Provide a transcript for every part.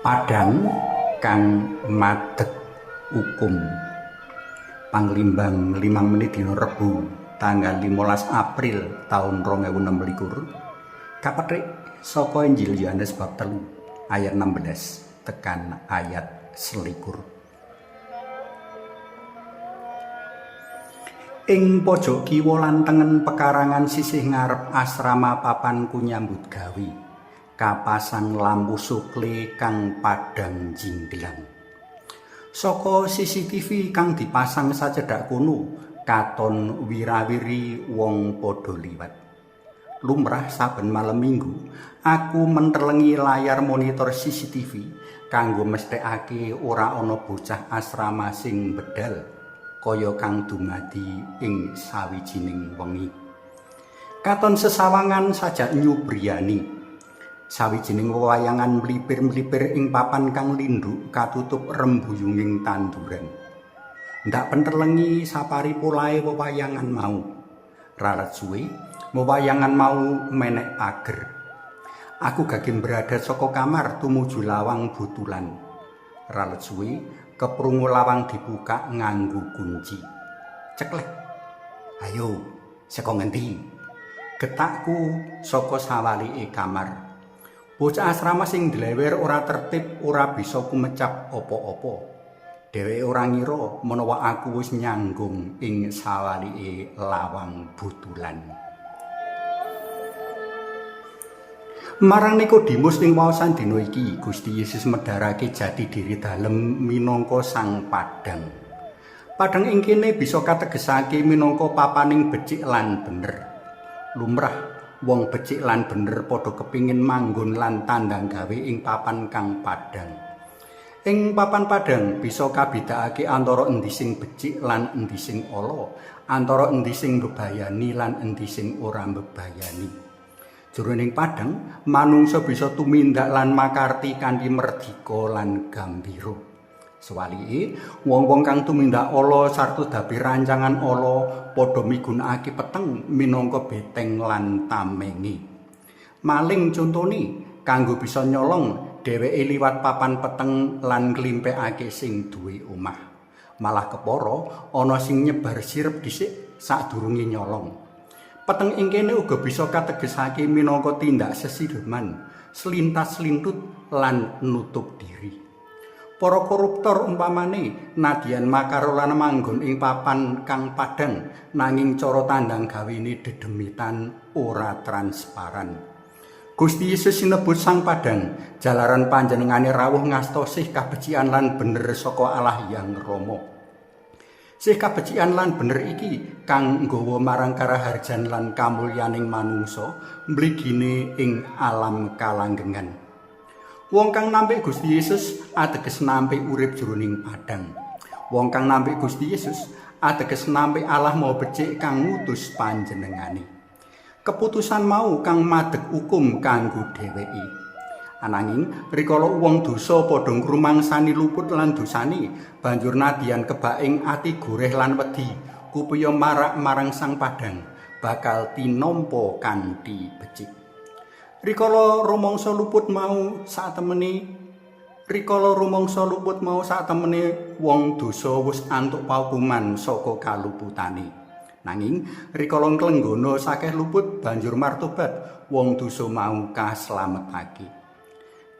Padhang kang madeg ukum. Panglimbang 5 menit dina Rebo tanggal 15 April taun 2026 kapethik saka Injil Yohanes bab 3 ayat 16 tekan ayat 21. Ing pojok kiwa lan tengen pekarangan sisih ngarep asrama papanku nyambut gawe, kapasang lampu sukle kang padhang jinggelang. Saka CCTV kang dipasang sacedhak kono, katon wirawiri wong padha liwat. Lumrah saben malem Minggu, aku mentelengi layar monitor CCTV kanggo mesthekake ora ana bocah asrama sing bedal kaya kang dumadi ing sawijining wengi. Katon sesawangan sajak nyubriyani. Sawijining wewayangan mlipir-mlipir ing papan kang lindhuk katutup rembuyunging tanduran. Ndak pentelengi sapari polahe wewayangan mau. Ralat suwe, wewayangan mau menek pager. Aku gage mbradat saka kamar tumuju lawang butulan. Ralat suwe, keprungu lawang dibuka nganggo kunci. Ceklek. Ayo, saka ngendi? Getakku saka sawalike kamar. Bocah asrama sing ndlewer ora tertib, ora bisa kumecap apa-apa. Dheweke ora ngira menawa aku wis nyanggung ing sawalike lawang butulan. Marang Nikodemus ing waosan dina iki, Gusti Yesus medharake jati diri dalem minangka Sang Padhang. Padhang ing kene bisa kategesake minangka papaning becik lan bener. Lumrah wong becik lan bener padha kepingin manggon lan tandang gawe ing papan kang padhang. Ing papan padhang bisa kabedakake antara endi sing becik lan endi sing ala, antara endi sing mbebayani lan endi sing ora mbebayani. Jroning padhang, manungsa bisa tumindak lan makarti kanthi merdika lan gambira. Sewalike, wong-wong kang tumindak ala sarta dabi rancangan ala padha migunakake peteng minangka beteng lan tamenge. Maling contone kanggo bisa nyolong, dheweke liwat papan peteng lan nglimphekake sing duwe omah. Malah kepara ana sing nyebar sirep dhisik sadurunge nyolong. Peteng ing kene uga bisa kategesake minangka tindak sesideman, slintas-slintut lan nutup diri. Para koruptor umpamane nadyan makar lan manggon ing papan kang padhang, nanging cara tandang gawene dedemitan ora transparan. Gusti Yesus sinebut Sang Padhang jalaran panjenengane rawuh ngasta sih kabecikan lan bener saka Allah Hyang Rama. Sih kabecikan lan bener iki kang nggawa marang karaharjan lan kamulyaning manungsa mligine ing alam kalanggengan. Wong kang nampik Gusti Yesus ateges nampik urip jroning padhang. Wong kang nampik Gusti Yesus ateges nampik Allah Maha Becik kang ngutus panjenengane. Keputusan mau kang madeg ukum kanggo dheweke. Ananging rikala wong dosa padha ngrumangsani luput lan dosane, banjur nadyan kebak ing ati goreh lan wedi, kupaya marak marang Sang Padhang bakal tinampa kanthi becik. Rikala rumangsa luput mau satemene wong dosa wis antuk paukuman saka kaluputane. Nanging rikala nglenggana sakeh luput banjur martobat, wong dosa mau kaslametake.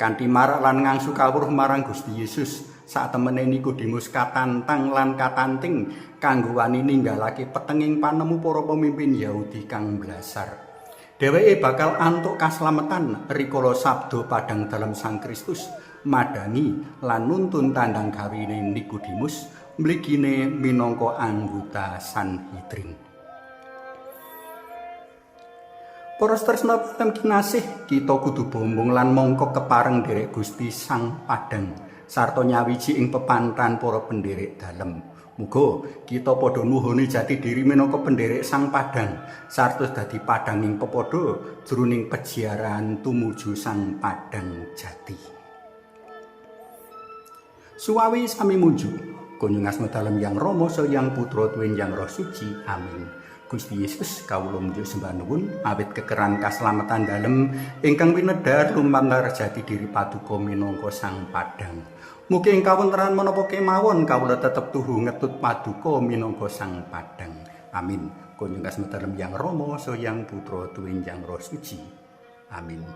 Kanthi marak lan ngangsu kawruh marang Gusti Yesus, satemene Nikodemus katantang lan katanting kanggo wani ninggalake petenging panemu para pemimpin Yahudi kang blasar. Dheweke bakal antuk kaslametan rikala sabda padhang dalem Sang Kristus madhangi lan nuntun tandang gawene Nikodemus mligine minangka anggota Sanhedrin. Para tresna kinasih, kita kudu bombong lan mongko kepareng nderek Gusti Sang Padhang sarta nyawiji ing pepantan para penderek dalem. Muga kita padha nuhoni jati diri minangka penderek Sang Padhang sarta dadi padhanging pepadha jroning pejiaran tumuju Sang Padhang Jati. Suwawi sami munjuk, kunjung asma dalem Yang Rama, Sang Putra, tuwin Yang Roh Suci. Amin. Gusti Yesus, kawula njuk sembah nuwun awit kekeran kaslametan dalem ingkang winedhar lumantar jati diri paduka minangka Sang Padhang. Mugi ing kawontenan menapa kemawon kawula tetep tuhu ngetut paduka minangka Sang Padhang. Amin. Kunjung asma dalem Yang Rama, Sang Yang Putra, tuwin Yang Roh Suci. Amin.